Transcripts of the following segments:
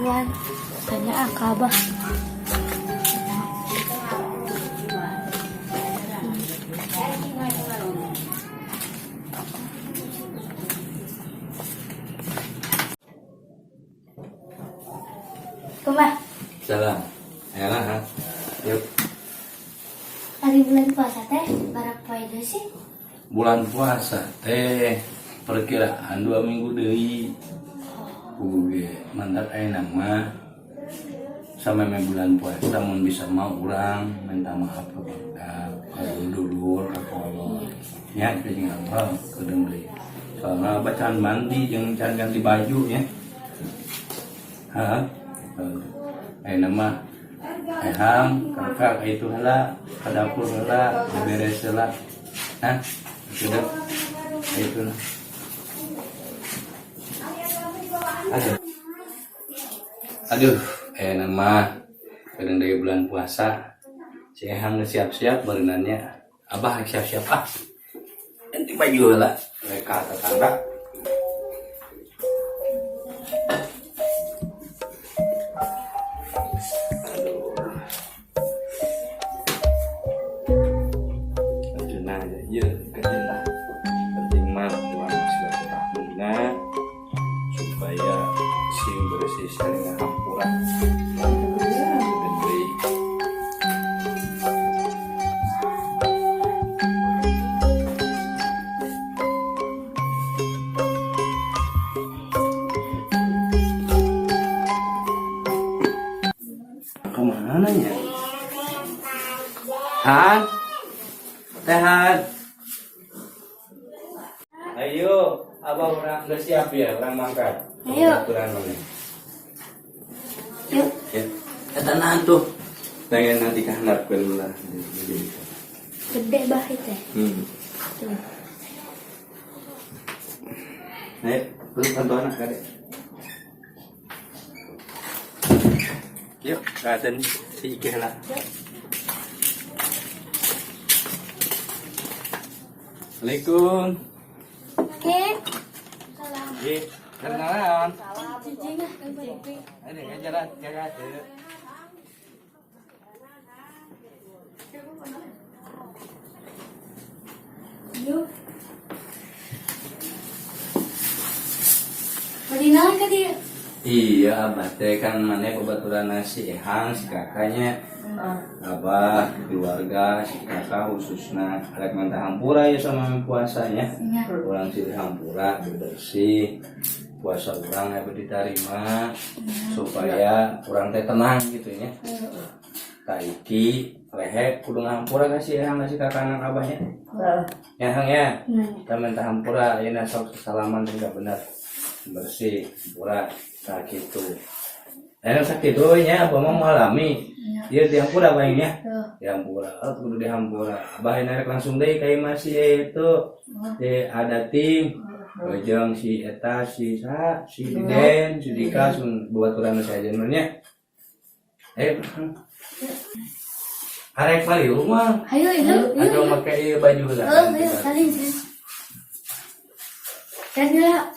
Buruan tanya ah ke Abah. Kumah, Salam. Ayolah, ha. Yuk. Ari bulan puasa teh baraha poe deui sih? Bulan puasa teh perkiraan 2 minggu deui. Uge, mantap ayeuna mah. Sampai bulan puasa mun bisa mau urang minta maaf ke bapak, ka dulur, ka kolot. Ya, jeung apa kedeung deui. Soalnya abah can mandi jeung can ganti baju ya. Hah? Ayeuna mah ehang kakak itu heula ka dapur heula beberes heula. Hah? Sudah. Itu lah. Aduh. Aduh, ayeuna mah kedeung deui bulan puasa. Si Ehang geus siap-siap berenangnya. Abah siap-siap ah. Ganti baju heula. Mereka tetangga. Aduh. Aduh, nah, ya, kerja lah. Penting mah urang silaturahmina supaya sing bersih saling hampura. Dan deui. Kemana ya? Han? Tehan? Ayo, abah urang udah siap ya, urang mangkat. Ayo. Aturan mana? Yuk. Ya, eta nahan tuh. Pengen nanti kahandapkeun lah. Gede bah itu. Tuh. Ayo, lu bantu anak kade. Yuk, kaden si Ike lah. Yuk. Assalamualaikum. Oke. Iya, kenalan. Cicing ah. Ini kan jalan, jalan. Yuk. Bari naon ka dieu? Iya, abah teh kan mana babaturan si Ehang, si kakaknya. Abah, keluarga, si kakak khususnya arek minta hampura ya sama puasanya. Nya. Urang silih hampura bersih puasa urang ya diterima supaya urang teh tenang gitu ya. Tah Iki lehe kudu ngahampura ka si Ehang ka si kakak anak abahnya. Ya Hang ya. Nya. Kita minta hampura ini sok salaman tidak benar bersih hampura tah gitu. Eh sakit nya abah mah mengalami. Nya. Dia dihampura baiknya. Tuh. Dihampura, oh, kudu dihampura. Abah narik langsung deh kayak masih itu. Si ada tim Ojong si eta si sa si Diden si Dika sun babaturan saya nya. Eh, arek balik rumah. Ayo, yuk, yuk. Atau make ieu baju lah. Oh, ayo, saling sih. Kan ya.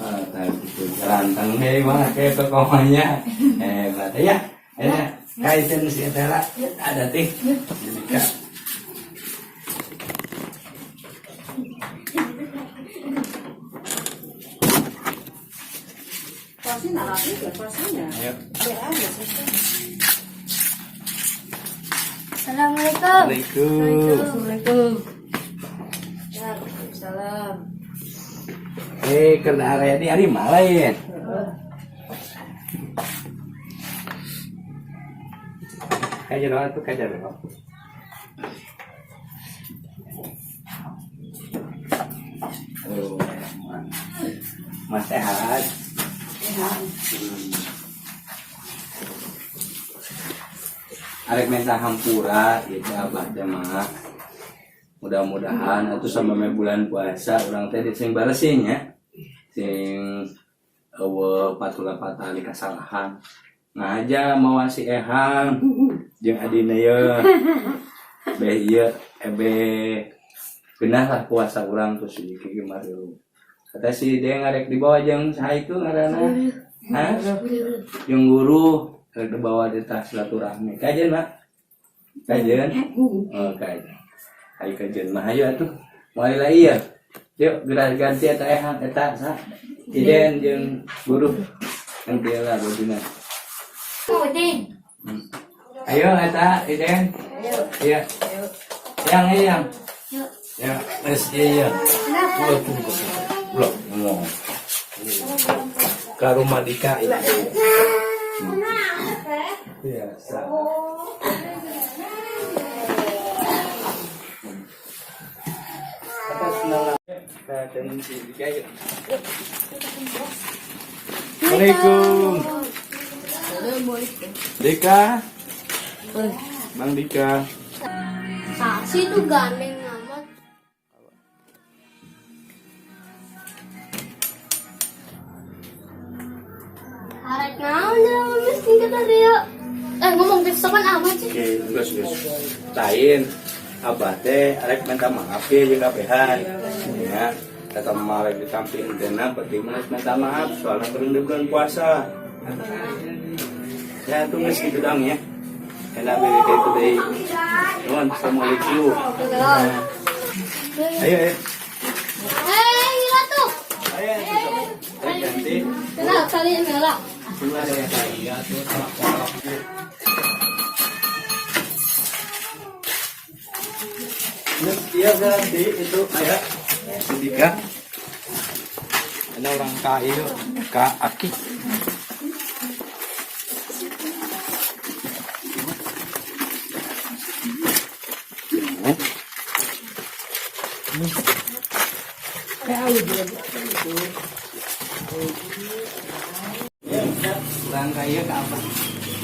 Ah, tadi itu rantang hei mah kayak tokohnya. Hebat ya. Ya, kaisen si eta lah. Ada tih. Dika. Kursinya lagi ya kursinya. Ayo. Ada aja sih. Assalamualaikum. Assalamualaikum. Assalamualaikum. Ya, salam. Eh, kena area di hari lain. Kayak jalan tuh kayak jalan. Oh, Mas sehat. Sehat. Arek minta hampura gitu abah teh mah. Mudah-mudahan atau sama bulan puasa urang teh sing balesin ya. Sing eueuh patula patali kesalahan. Ngaja mawa si Ehang jeung adina ye. Beh ieu ebe genah lah puasa urang tuh si Iki marilu. Kata si dia ngarek dibawa jeung saha itu ngaranna? Hah? Jeung guru rek dibawa di tas silaturahmi. Kajen, Mak? Kajen? Oh, kajen. Ayo kajen mah ayo atuh. Moal lah iya. Yuk, gerak ganti eta ehang eta sa. Iden jeung guru. Nanti lah bojuna. Udin. Ayo eta Iden. Iya. Yang yang. Yuk. Ya, wes iya. Ulah tunggu. Ulah ngomong. Ke rumah Dika itu. Biasa. Atas nama ke si Dika yuk. Assalamualaikum. Dika. Bang Dika. Sasi tuh gandeng amat. Arek naon ya geus tingkat tadi ya. Eh ngomong teh sopan amat sih. Oke, geus geus. Lain abah teh arek minta maaf ya jeung kabehan. Ya, kata mama arek ditampil teh penting mah minta maaf soalnya keur di bulan puasa. Ya, tuh geus kitu dang ya. Enak beli kayak itu deui. Nuhun, assalamualaikum. Ayo, ayo. Eh, gila tuh. Ayo, ayo, ganti. Kenal kali ini lah. Keluar ya, iya tuh. Iya ganti itu ayah. Dika. Ada orang kaya, Kak Aki. Orang kaya ke apa?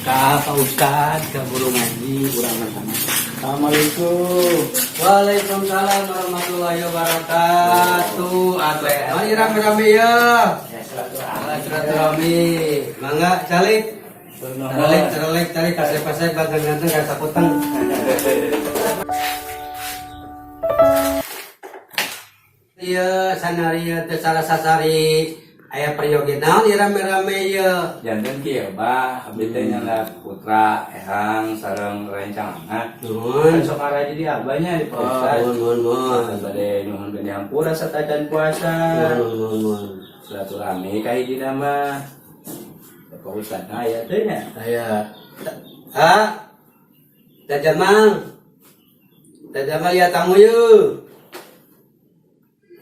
Ke Pak Ustad, ke guru ngaji, kurang mana. Assalamualaikum. Waalaikumsalam warahmatullahi wabarakatuh. Atuh, mari rame-rame ya. Ya, silaturahmi. Silaturahmi. Mangga calik. Calik, calik, calik kasih-kasih bagan ganteng kasih kutang. Iya, sanari teh salah sasari aya peryogi naon ieu rame-rame ieu. Janten kieu bah, abdi teh nyandak putra ehang sareng rencangan. Nuhun. Kan sok araja di abahnya di Pak Oh, Ustad. nuhun, nuhun, nuhun. Bade nyuhun gede hampura satacan puasa. Nuhun, nuhun, nuhun. Silaturahmi ka hiji mah. Pak Ustad aya teh nya. Aya. Ha? Teh Jamal. Teh Jamal ya tamu yuk.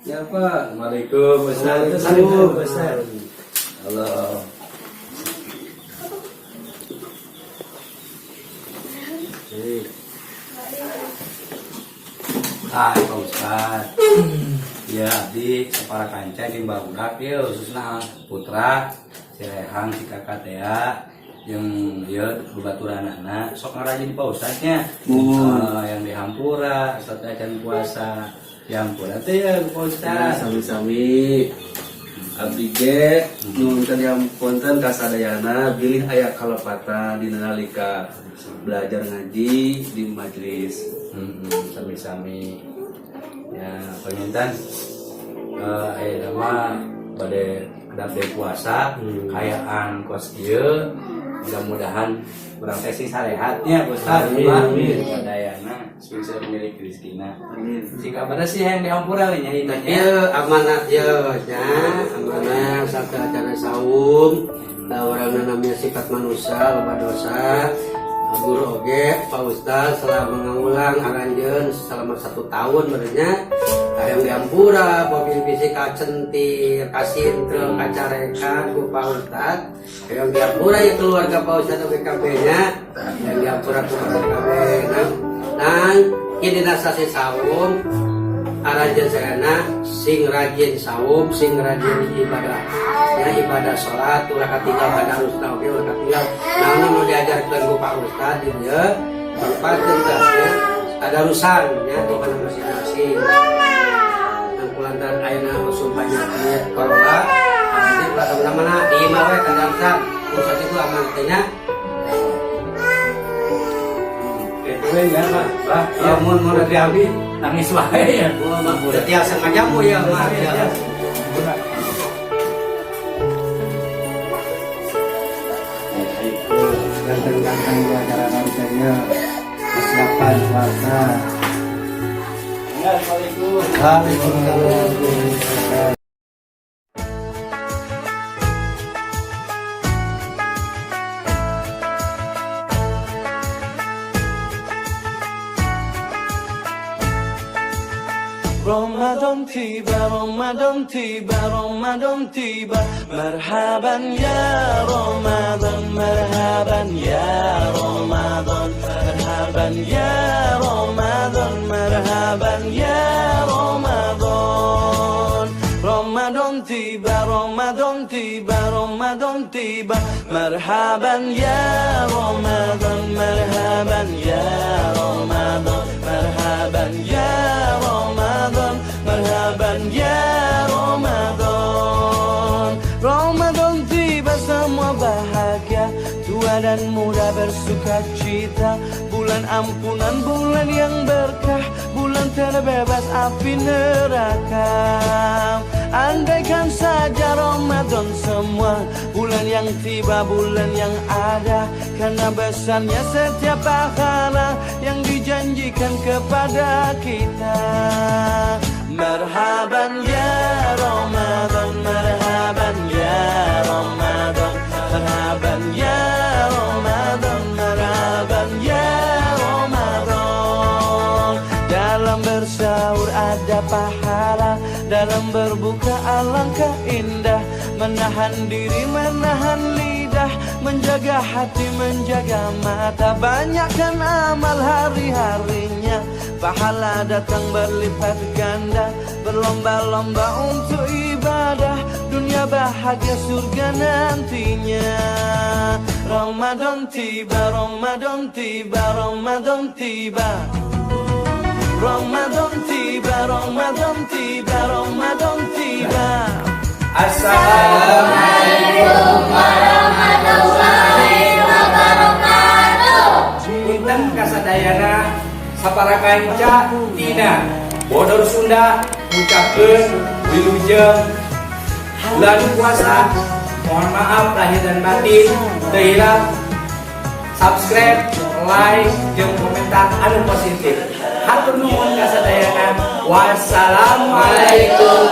Ya Pak, Assalamualaikum Ustaz. Assalamualaikum Ustaz. Halo. Hai Pak Ustad. Ya, di sapara kanca jeung barudak ieu khususna putra si Rehang si kakak teh jeung ieu babaturanana sok ngaraja di Pak Ustadnya. Yang di Hampura, Ustad acan puasa. Di Hampura teh ya Pak Ya, Ustad. sami-sami. Abdi ge nuhun diampunten ka sadayana bilih aya kalepatan dina nalika belajar ngaji di majelis. Sami-sami. Ya, panginten aya mah bade kedap deui puasa, kayaan kos ieu mudah-mudahan urang teh sing sarehatnya Ustaz. Amin, amin. Sadayana sing milik rezekina. Amin. Sing kabarna sih yang dihampura we nya ieu nya. Ieu amanat ieu nya, amanat sateuacanna saum. Da urang namanya sifat manusia loba dosa. Guru oge Pak Ustaz selama mengulang aranjeun selama 1 tahun berenya hayang diampura mobil bisi kacentir kasintre kacarekan ku Pak Ustaz hayang diampura ya keluarga Pak Ustaz BKB nya hayang diampura ku BKB nah kini dina sasi saum aranjeun sarana sing rajin saum sing rajin ibadah ya ibadah sholat ulah katinggal tadarusna oge ulah katinggal naon nu diajarkeun ku Pak Ustaz di dieu manfaatkeun teh nya tadarusan nya di mana masing-masing nang kulantaran ayeuna usum penyakit corona jadi ulah mana-mana di imah we tadarusan Ustaz itu aman teh nya. Itu we ya Pak. Bah, Ya, mun mun Putri Abi nangis wae ya. Mun setiap sengaja mu ya mah ya. Ganteng-ganteng di acara ya persiapan puasa. Assalamualaikum. Waalaikumsalam. Ramadan tiba, Ramadan tiba, Ramadan tiba. Marhaban ya Ramadan, marhaban ya Ramadan. Marhaban ya Ramadan, marhaban ya Ramadan. Ramadan tiba, Ramadan tiba, Ramadan tiba. Marhaban ya Ramadan, marhaban ya Ramadan. Marhaban ya Ramadan, marhaban ya Ramadan. Ramadan tiba, semua bahagia. Tua dan muda bersuka cita. Bulan ampunan, bulan yang berkah. Bulan terbebas api neraka. Andaikan saja Ramadan semua bulan yang tiba, bulan yang ada. Karena besarnya setiap pahala yang dijanjikan kepada kita. Marhaban ya Ramadan, marhaban ya Ramadan. Marhaban ya Ramadan, marhaban ya Ramadan. Dalam bersahur ada pahala, dalam berbuka alangkah indah. Menahan diri, menahan lidah, menjaga hati, menjaga mata. Banyakkan amal hari-harinya, pahala datang berlipat ganda. Berlomba-lomba untuk ibadah, dunia bahagia, surga nantinya. Ramadan tiba, Ramadan tiba, Ramadan tiba. Ramadan tiba, Ramadan tiba, Ramadan tiba. Assalamualaikum Warahmatullahi wabarakatuh. Punten kasadayana, sapara kanca tina Bodor Sunda ngucapkeun wilujeng bulan puasa. Mohon maaf lahir dan batin. Teu hilap subscribe, like, jeung komentar anu positif. Hatur nuhun kasadayana. Wassalamualaikum.